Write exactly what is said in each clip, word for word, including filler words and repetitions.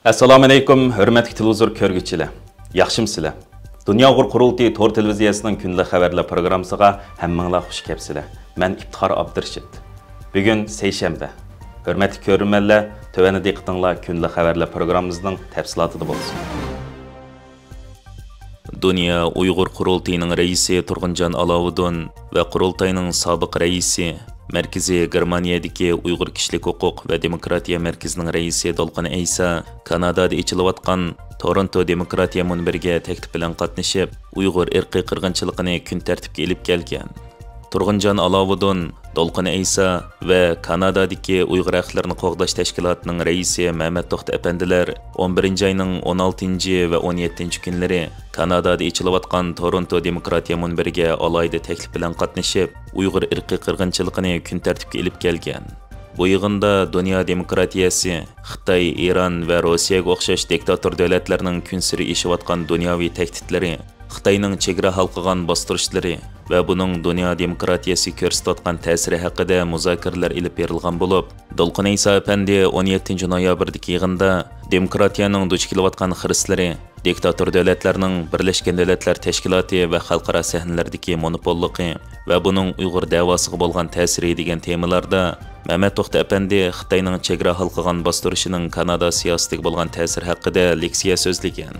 ئەسسالامۇئەلەيكۇم، ھۆرمەتلىك تېلېۋىزور كۆرگۈچىلەر. ياخشىمۇسىلەر؟ دۇنيا ئۇيغۇر قۇرۇلتىيى تور تېلېۋىزىيەسىنىڭ كۈندىلىك خەۋەرلەر پروگراممىسىغا ھەممىڭلار خۇش كەپسىلەر. مەن ئىپتىخار ئابدۇرېشىت. بۈگۈن سەيشەنبە. ھۆرمەتلىك كۆرۈرمەنلەر، تۆۋەندە دىققىتىڭلار كۈندىلىك خەۋەرلەر پروگراممىمىزنىڭ تەپسىلاتىدا بولسۇن. دۇنيا ئۇيغۇر قۇرۇلتىيىنىڭ رەئىسى تۇرغۇنجان ئالاۋۇدۇن ۋە قۇرۇلتاينىڭ سابىق رەئىسى، مەركىزىي گېرمانىيەدىكى ئۇيغۇر كىشىلىك ھوقۇق ۋە دېموكراتىيە مەركىزىنىڭ رەئىسى دولقۇن ئەيسا كانادادا ئېچىلىۋاتقان تورونتو دېموكراتىيە مۇنبىرىگە تەكلىپ بىلەن قاتنىشىپ، ئۇيغۇر ئىرقىي قىرغىنچىلىقىنى كۈن تەرتىپكە ئېلىپ كەلگەن. تۇرغۇنجان ئالاۋۇدۇن، دولقۇن ئەيسا ۋە كانادادىكى ئۇيغۇر ھەقلىرىنى قوغداش تەشكىلاتىنىڭ رەئىسى مەمەت توختى ئەپەندىلەر ئون بىرىنچى ئاينىڭ ئون ئالتىنچى ۋە ئون يەتتىنچى كۈنلىرى كانادادا ئېچىلىۋاتقان تورونتو دېموكراتىيە مۇنبىرىگە ئالاھىدە تەكلىپ بىلەن قاتنىشىپ، ئۇيغۇر ئىرقىي قىرغىنچىلىقىنى كۈن تەرتىپكە ئېلىپ كەلگەن. بۇ يىغىندا دۇنيا دېموكراتىيەسى، خىتاي، ئىران ۋە روسىيەگە ئوخشاش دىكتاتور دۆلەتلەرنىڭ كۈنسېرى ئېشىۋاتقان دۇنياۋى تەھدىتلىرى، خىتاينىڭ چېگرا ھالقىغان باستۇرۇشلىرى ۋە بۇنىڭ دۇنيا دېموكراتىيەسىگە كۆرسىتىۋاتقان تەسىرى ھەققىدە مۇزاكىرىلەر ئېلىپ بېرىلغان بولۇپ، دولقۇن ئەيسا ئەپەندى ئون يەتتىنچى نويابىردىكى يىغىندا دېموكراتىيەنىڭ دۇچ كېلىۋاتقان خىرىسلىرى، دىكتاتور دۆلەتلەرنىڭ بىرلەشكەن دۆلەتلەر تەشكىلاتى ۋە خەلقئارا سەھنىلەردىكى مونوپوللۇقى ۋە بۇنىڭ ئۇيغۇر دەۋاسىغا بولغان تەسىرى دېگەن تېمىلاردا مەمەت توختى ئەپەندى خىتاينىڭ چېگرا ھالقىغان باستۇرۇشىنىڭ كانادا سىياسىتىگە بولغان تەسىرى ھەققىدە لېكسىيە سۆزلىگەن.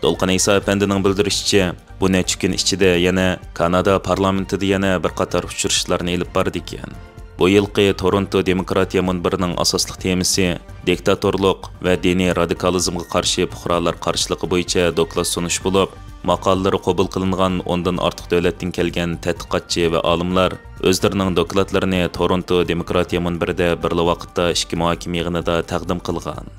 دولقۇن ئەيسا ئەپەندىنىڭ بىلدۈرۈشىچە، بۇ نەچچە كۈن ئىچىدە يەنە كانادا پارلامېنتىدا يەنە بىر قاتار ئۇچرىشىشلارنى ئېلىپ بارىدىكەن. بۇ يىلقى تورونتو دېموكراتىيە مۇنبىرىنىڭ ئاساسلىق تېمىسى دىكتاتورلۇق ۋە دىنىي رادىكالىزمغا قارشى پۇقرالار قارشىلىقى بويىچە دوكلات سۇنۇش بولۇپ، ماقالىلىرى قوبۇل قىلىنغان ئوندىن ئارتۇق دۆلەتتىن كەلگەن تەتقىقاتچى ۋە ئالىملار ئۆزلىرىنىڭ دوكلاتلىرىنى تورونتو دېموكراتىيە مۇنبىرىدە بىرلا ۋاقىتتا ئىككى مۇھاكىمە يىغىنىدا تەقدىم قىلغان.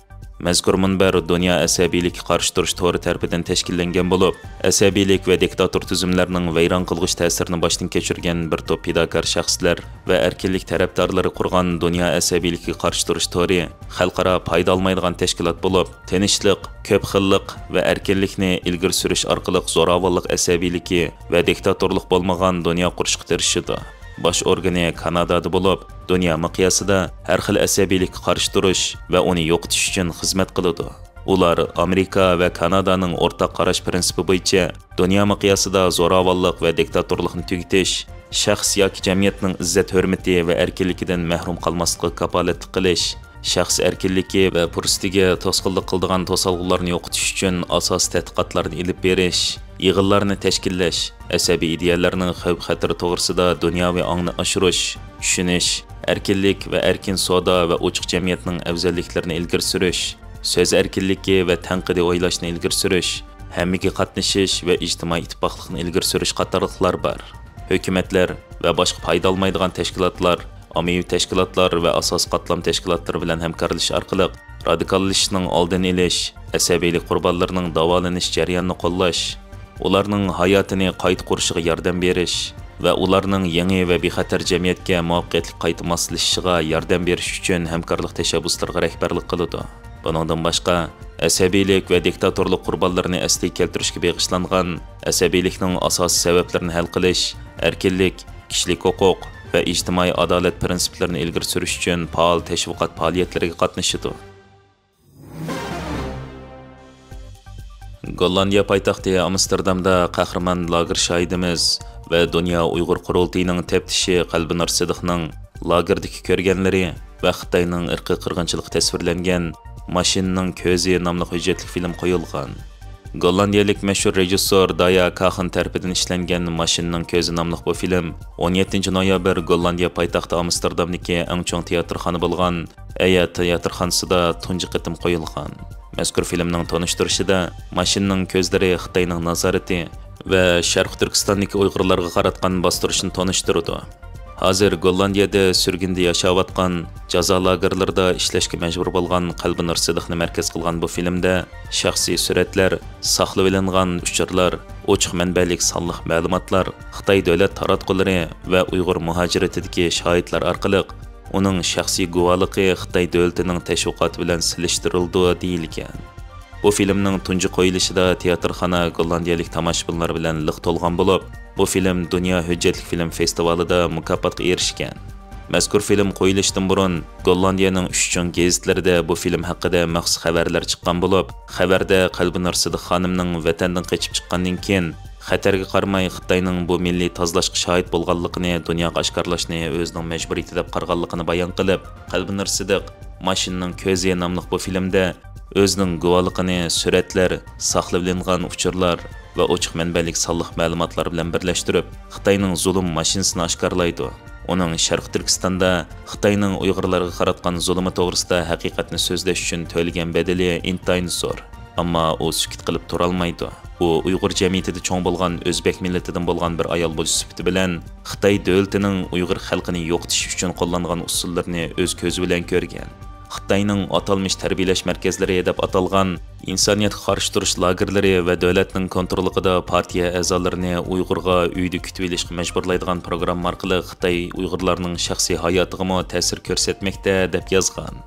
مەزكۇر مۇنبەر دۇنيا ئەسەبىيلىككە قارشى تۇرۇش تورى تەرىپىدىن تەشكىللەنگەن بولۇپ، ئەسەبىيلىك ۋە دىكتاتور تۈزۈملەرنىڭ ۋەيران قىلغۇچ تەسىرىنى باشتىن كەچۈرگەن بىر توپ پىداكار شەخسلەر ۋە ئەركىنلىك تەرەپدارلىرى قۇرغان دۇنيا ئەسەبىيلىككە قارشى تۇرۇش تورى خەلقئارا پايدا ئالمايدىغان تەشكىلات بولۇپ، تىنچلىق، كۆپ خىللىق ۋە ئەركىنلىكنى ئىلگىرى سۈرۈش ئارقىلىق زوراۋانلىق ئەسەبىيلىكى ۋە دىكتاتورلۇق بولمىغان دۇنيا قۇرۇشقا تىرىشىدۇ. باش ئورگىنى كانادادا بولۇپ، دۇنيا مىقياسىدا ھەر خىل ئەسەبىيلىككە قارشى تۇرۇش ۋە ئۇنى يوقىتىش ئۈچۈن خىزمەت قىلىدۇ. ئۇلار ئامېرىكا ۋە كانادانىڭ ئورتاق قاراش پىرىنسىپى بويىچە دۇنيا مىقياسىدا زوراۋانلىق ۋە دىكتاتورلۇقنى تۈگىتىش، شەخس ياكى جەمئىيەتنىڭ ئىززەت-ھۆرمىتى ۋە ئەركىنلىكىدىن مەھرۇم قالماسلىققا كاپالەتلىك قىلىش، شەخس ئەركىنلىكى ۋە پۇرسىتىگە توسقۇنلۇق قىلىدىغان توسالغۇلارنى يوقىتىش ئۈچۈن ئاساسىي تەتقىقاتلارنى ئېلىپ بېرىش، يىغىنلارنى تەشكىللەش، ئەسەبىي ئىدىيەلەرنىڭ خەۋپ-خەتىرى توغرىسىدا دۇنياۋى ئاڭنى ئاشۇرۇش، چۈشىنىش، ئەركىنلىك ۋە ئەركىن سودا ۋە ئوچۇق جەمئىيەتنىڭ ئەۋزەللىكلىرىنى ئىلگىرى سۈرۈش، سۆز ئەركىنلىكى ۋە تەنقىدىي ئويلاشنى ئىلگىرى سۈرۈش، ھەممىگە قاتنىشىش ۋە ئىجتىمائىي ئىتتىپاقلىقنى ئىلگىرى سۈرۈش قاتارلىقلار بار. ھۆكۈمەتلەر ۋە باشقا پايدا ئالمايدىغان تەشكىلاتلار ئاممىۋى تەشكىلاتلار ۋە ئاساسىي قاتلام تەشكىلاتلىرى بىلەن ھەمكارلىشىش ئارقىلىق رادىكاللىشىشنىڭ ئالدىنى ئېلىش، ئەسەبىيلىك قۇربانلىرىنىڭ داۋالىنىش جەريانىنى قوللاش، ئۇلارنىڭ ھاياتىنى قايتا قۇرۇشىغا ياردەم بېرىش ۋە ئۇلارنىڭ يېڭى ۋە بىخەتەر جەمئىيەتكە مۇۋەپپەقىيەتلىك قايتا ماسلىشىشىغا ياردەم بېرىش ئۈچۈن ھەمكارلىق تەشەببۇسلىرىغا رەھبەرلىك قىلىدۇ. بۇنىڭدىن باشقا، ئەسەبىيلىك ۋە دىكتاتورلۇق قۇربانلىرىنى ئەسلىگە كەلتۈرۈشكە بېغىشلانغان ئەسەبىيلىكنىڭ ئاساسىي سەۋەبلىرىنى ھەل قىلىش، ئەركىنلىك، كىشىلىك ھوقۇق ۋە ئىجتىمائىي ئادالەت پىرىنسىپلىرىنى ئىلگىرى سۈرۈش ئۈچۈن پائال تەشۋىقات پائالىيەتلىرىگە قاتنىشىدۇ. گوللاندىيە پايتەختى ئامستېردامدا قەھرىمان لاگېر شاھىتىمىز ۋە دۇنيا ئۇيغۇر قۇرۇلتىيىنىڭ تەپتىشى قەلبىنۇر سىدىقنىڭ لاگېردىكى كۆرگەنلىرى ۋە خىتاينىڭ ئىرقىي قىرغىنچىلىقى تەسۋىرلەنگەن ماشىنىنىڭ كۆزى ناملىق ھۆججەتلىك فىلىم قويۇلغان. گوللاندىيەلىك مەشھۇر رېژىسسور دايا كاخېن تەرىپىدىن ئىشلەنگەن ماشىنىنىڭ كۆزى ناملىق بۇ فىلىم ئون يەتتىنچى نويابىر گوللاندىيە پايتەختى ئامستېردامدىكى ئەڭ چوڭ تىياتىرخانا بولغان ئەيە تىياتىرخانىسىدا تۇنجى قېتىم قويۇلغان. مەزكۇر فىلىمنىڭ تونۇشتۇرۇشىدا ماشىنىنىڭ كۆزلىرى خىتاينىڭ نازارىتى ۋە شەرقىي تۈركىستاندىكى ئۇيغۇرلارغا قاراتقان باستۇرۇشنى تونۇشتۇرىدۇ. ھازىر گوللاندىيەدە سۈرگۈندە ياشاۋاتقان، جازا لاگېرلىرىدا ئىشلەشكە مەجبۇر بولغان قەلبىنۇر سىدىقنى مەركەز قىلغان بۇ فىلىمدە شەخسىي سۈرەتلەر، ساقلىۋېلىنغان ئۇچۇرلار، ئوچۇق مەنبەلىك سانلىق مەلۇماتلار، خىتاي دۆلەت تاراتقۇلىرى ۋە ئۇيغۇر مۇھاجىرىتىدىكى شاھىتلار ئارقىلىق ئۇنىڭ شەخسىي گۇۋاھلىقى خىتاي دۆلىتىنىڭ تەشۋىقاتى بىلەن سېلىشتۇرۇلىدۇ، دېيىلگەن. بۇ فىلىمنىڭ تۇنجى قويۇلۇشىدا تىياتىرخانا گوللاندىيەلىك تاماشىبىنلار بىلەن لىق تولغان بولۇپ، بۇ فىلىم دۇنيا ھۆججەتلىك فىلىم فېستىۋالىدا مۇكاپاتقا ئېرىشكەن. مەزكۇر فىلىم قويۇلۇشتىن بۇرۇن، گوللاندىيەنىڭ ئۈچ چوڭ گېزىتلىرىدە بۇ فىلىم ھەققىدە مەخسۇس خەۋەرلەر چىققان بولۇپ، خەۋەردە قەلبىنۇر سىدىق خانىمنىڭ ۋەتەندىن قېچىپ چىققاندىن كېيىن، خەتەرگە قارىماي خىتاينىڭ بۇ مىللىي تازىلاشقا شاھىت بولغانلىقىنى دۇنياغا ئاشكارىلاشنى ئۆزىنىڭ مەجبۇرىيىتى دەپ قارىغانلىقىنى بايان قىلىپ، قەلبىنۇر سىدىق ماشىنىنىڭ كۆزى ناملىق بۇ فىلىمدە ئۆزىنىڭ گۇۋاھلىقىنى سۈرەتلەر، ساقلىۋېلىنغان ئۇچۇرلار ۋە ئوچۇق مەنبەلىك سانلىق مەلۇماتلار بىلەن بىرلەشتۈرۈپ، خىتاينىڭ زۇلۇم ماشىنىسىنى ئاشكارىلايدۇ. ئۇنىڭ شەرقىي تۈركىستاندا خىتاينىڭ ئۇيغۇرلارغا قاراتقان زۇلۇمى توغرىسىدا ھەقىقەتنى سۆزلەش ئۈچۈن تۆلىگەن بەدىلى ئىنتايىن زور. ئەمما ئۇ سۈكۈت قىلىپ تۇرالمايدۇ. ئۇ ئۇيغۇر جەمئىيىتىدە چوڭ بولغان ئۆزبەك مىللىتىدىن بولغان بىر ئايال بولۇش سۈپىتى بىلەن، خىتاي دۆلىتىنىڭ ئۇيغۇر خەلقىنى يوقىتىش ئۈچۈن قوللانغان ئۇسۇللىرىنى ئۆز كۆزى بىلەن كۆرگەن. خىتاينىڭ ئاتالمىش تەربىيەلەش مەركەزلىرى دەپ ئاتالغان ئىنسانىيەتكە قارشى تۇرۇش لاگېرلىرى ۋە دۆلەتنىڭ كونتروللۇقىدا پارتىيە ئەزالىرىنى ئۇيغۇرغا ئۆيدە كۈتۈۋېلىشقا مەجبۇرلايدىغان پروگرامما ئارقىلىق خىتاي ئۇيغۇرلارنىڭ شەخسىي ھاياتىغىمۇ تەسىر كۆرسەتمەكتە، دەپ يازغان.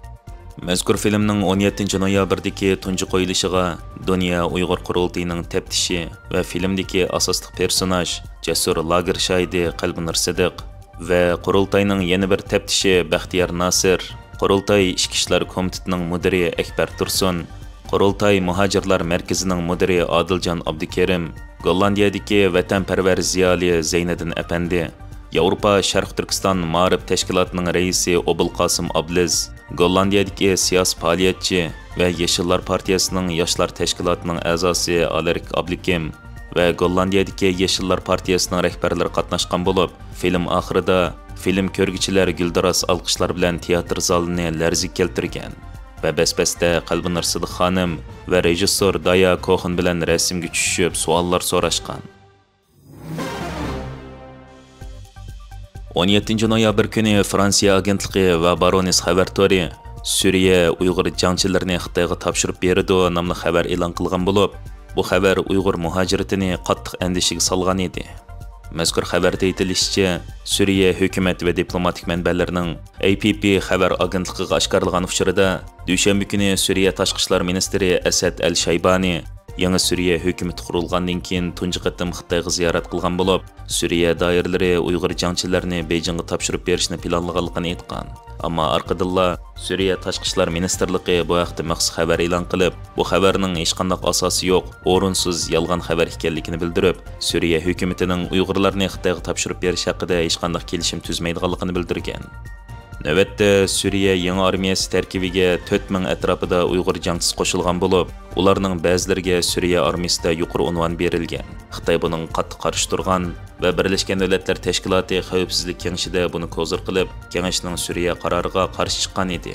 مەزكۇر فىلىمنىڭ ئون يەتتىنچى نويابىردىكى تۇنجى قويۇلۇشىغا دۇنيا ئۇيغۇر قۇرۇلتىيىنىڭ تەپتىشى ۋە فىلىمدىكى ئاساسلىق پېرسوناژ جەسۇر لاگېر شاھىدى قەلبىنۇر سىدىق ۋە قۇرۇلتاينىڭ يەنە بىر تەپتىشى بەختىيار ناسىر، قۇرۇلتاي ئىچكى ئىشلار كومىتېتىنىڭ مۇدىرى ئەكبەر تۇرسۇن، قۇرۇلتاي مۇھاجىرلار مەركىزىنىڭ مۇدىرى ئادىلجان ئابدۇكېرىم، گوللاندىيەدىكى ۋەتەنپەرۋەر زىيالىي زەينىدىن ئەپەندى، ياۋروپا شەرقىي تۈركىستان مائارىپ تەشكىلاتىنىڭ رەئىسى ئوبۇلقاسىم ئابلىز، گوللاندىيەدىكى سىياسىي پائالىيەتچى ۋە يېشىللار پارتىيەسىنىڭ ياشلار تەشكىلاتىنىڭ ئەزاسى ئالېرىك ئابلىكىم ۋە گوللاندىيەدىكى يېشىللار پارتىيەسىنىڭ رەھبەرلىرى قاتناشقان بولۇپ، فىلىم ئاخىرىدا فىلىم كۆرگۈچىلەر گۈلدۈراس ئالقىشلار بىلەن تىياتىر زالىنى لەرزىگە كەلتۈرگەن ۋە بەس-بەستە قەلبىنۇر سىدىق خانىم ۋە رېژىسسور دايا كوخېن بىلەن رەسىمگە چۈشۈشۈپ، سوئاللار سوراشقان. ئون يەتتىنچى نويابىر كۈنى فرانسىيە ئاگېنتلىقى ۋە بارونېس خەۋەر تورى سۈرىيە ئۇيغۇر جەڭچىلىرىنى خىتايغا تاپشۇرۇپ بېرىدۇ ناملىق خەۋەر ئېلان قىلغان بولۇپ، بۇ خەۋەر ئۇيغۇر مۇھاجىرىتىنى قاتتىق ئەندىشىگە سالغان ئىدى. مەزكۇر خەۋەردە ئېيتىلىشىچە، سۈرىيە ھۆكۈمەت ۋە دىپلوماتىك مەنبەلىرىنىڭ ئەي پى پى خەۋەر ئاگېنتلىقىغا ئاشكارىلىغان ئۇچۇرىدا، دۈشەنبە كۈنى سۈرىيە تاشقى ئىشلار مىنىستىرى ئەسەد ئەل شەيبانى يېڭى سۈرىيە ھۆكۈمىتى قۇرۇلغاندىن كېيىن تۇنجى قېتىم خىتايغا زىيارەت قىلغان بولۇپ، سۈرىيە دائىرىلىرى ئۇيغۇر جەڭچىلىرىنى بېيجىڭغا تاپشۇرۇپ بېرىشنى پىلانلىغانلىقىنى ئېيتقان. ئەمما ئارقىدىنلا سۈرىيە تاشقى ئىشلار مىنىستىرلىقى بۇ ھەقتە مەخسۇس خەۋەر ئېلان قىلىپ، بۇ خەۋەرنىڭ ھېچقانداق ئاساسى يوق، ئورۇنسىز، يالغان خەۋەر ئىكەنلىكىنى بىلدۈرۈپ، سۈرىيە ھۆكۈمىتىنىڭ ئۇيغۇرلارنى خىتايغا تاپشۇرۇپ بېرىش ھەققىدە ھېچقانداق كېلىشىم تۈزمەيدىغانلىقىنى بىلدۈرگەن. نۆۋەتتە سۈرىيە يېڭى ئارمىيەسى تەركىبىگە تۆت مىڭ ئەتراپىدا ئۇيغۇر جەڭچىسى قوشۇلغان بولۇپ، ئۇلارنىڭ بەزىلىرىگە سۈرىيە ئارمىيىسىدە يۇقىرى ئۇنۋان بېرىلگەن. خىتاي بۇنىڭغا قاتتىق قارشى تۇرغان ۋە بىرلەشكەن دۆلەتلەر تەشكىلاتى خەۋپسىزلىك كېڭىشىدە بۇنى كوزىر قىلىپ، كېڭەشنىڭ سۈرىيە قارارىغا قارشى چىققان ئىدى.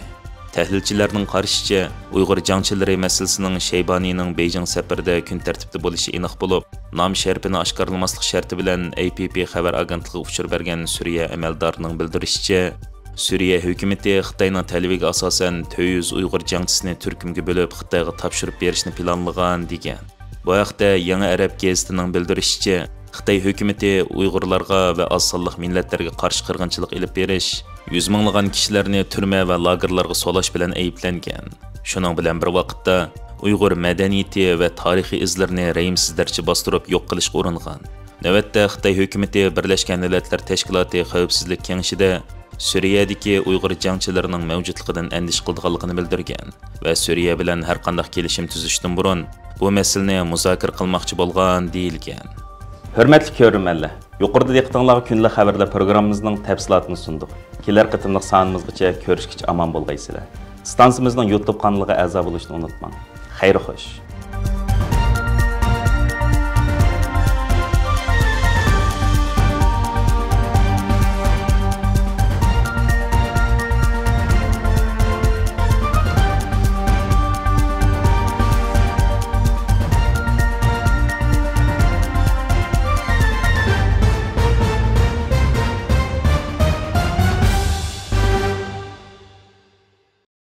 تەھلىلچىلەرنىڭ قارىشىچە، ئۇيغۇر جەڭچىلىرى مەسىلىسىنىڭ شەيبانىنىڭ بېيجىڭ سەپىرىدە كۈن تەرتىپتە بولۇشى ئېنىق بولۇپ، نام شەرىپىنى ئاشكارىلىماسلىق شەرتى بىلەن ئەي پى پى خەۋەر ئاگېنتلىقىغا ئۇچۇر بەرگەن سۈرىيە ئەمەلدارىنىڭ بىلدۈرۈشىچە، سۈرىيە ھۆكۈمىتى خىتاينىڭ تەلىپىگە ئاساسەن تۆت يۈز ئۇيغۇر جەڭچىسىنى تۈركۈمگە بۆلۈپ، خىتايغا تاپشۇرۇپ بېرىشنى پىلانلىغان، دېگەن. بۇ ھەقتە يېڭى ئەرەب گېزىتىنىڭ بىلدۈرۈشىچە، خىتاي ھۆكۈمىتى ئۇيغۇرلارغا ۋە ئاز سانلىق مىللەتلەرگە قارشى قىرغىنچىلىق ئېلىپ بېرىش، يۈز مىڭلىغان كىشىلەرنى تۈرمە ۋە لاگېرلارغا سولاش بىلەن ئەيىبلەنگەن. شۇنىڭ بىلەن بىر ۋاقىتتا، ئۇيغۇر مەدەنىيىتى ۋە تارىخىي ئىزلىرىنى رەھىمسىزلەرچە باستۇرۇپ يوق قىلىشقا ئۇرۇنغان. نۆۋەتتە خىتاي ھۆكۈمىتى بىرلەشكەن دۆلەتلەر تەشكىلاتى خەۋپسىزلىك كېڭىشىدە سۈرىيەدىكى ئۇيغۇر جەڭچىلىرىنىڭ مەۋجۇتلۇقىدىن ئەندىشە قىلىدىغانلىقىنى بىلدۈرگەن ۋە سۈرىيە بىلەن ھەرقانداق كېلىشىم تۈزۈشتىن بۇرۇن بۇ مەسىلىنى مۇزاكىرە قىلماقچى بولغان، دېيىلگەن. ھۆرمەتلىك كۆرۈرمەنلەر، يۇقىرىدا دىققىتىڭلارغا كۈندىلىك خەۋەرلەر پروگراممىمىزنىڭ تەپسىلاتىنى سۇندۇق. كېلەر قېتىملىق سانىمىزغىچە كۆرۈشكىچە ئامان بولغايسىلەر. ئىستانسىمىزنىڭ يۇتۇب قانىلىغا ئەزا بولۇشنى ئۇنتۇماڭ. خەير خوش.